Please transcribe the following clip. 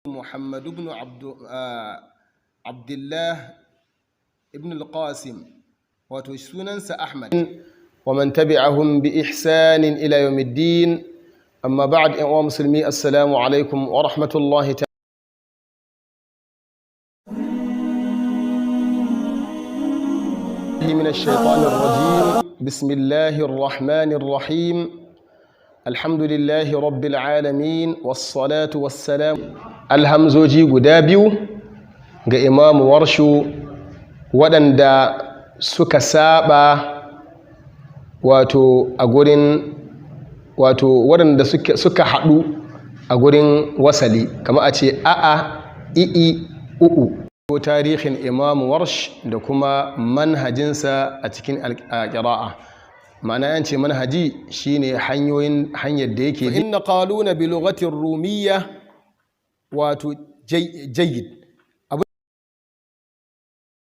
Muhammad ibn Abdullah ibn al-Qasim, wato sunansa Ahmad. Wa man tabi'ahum bi ihsanin ila yawmiddin. Amma ba'd, yan uwa musulmi, assalamu alaikum wa rahmatullahi ta'ala. من الشيطان الرجيم. بسم الله الرحمن الرحيم. الحمد لله رب العالمين، والصلاة والسلام. Alhamzoji guda biyu ga Imamu Warshu waɗanda suka saba, wato a gurin, wato waɗanda suka haɗu a gurin wasali, kama a ce a'a, i'i, u'u. Ko tarihin Imamu Warsh da kuma manhajinsa a cikin ƙira'a. Ma'ana yance manhaji shine hanyoyin, hanyar da yake. Inna Qaluna bi lughatir Rumiyya, wato jayyid.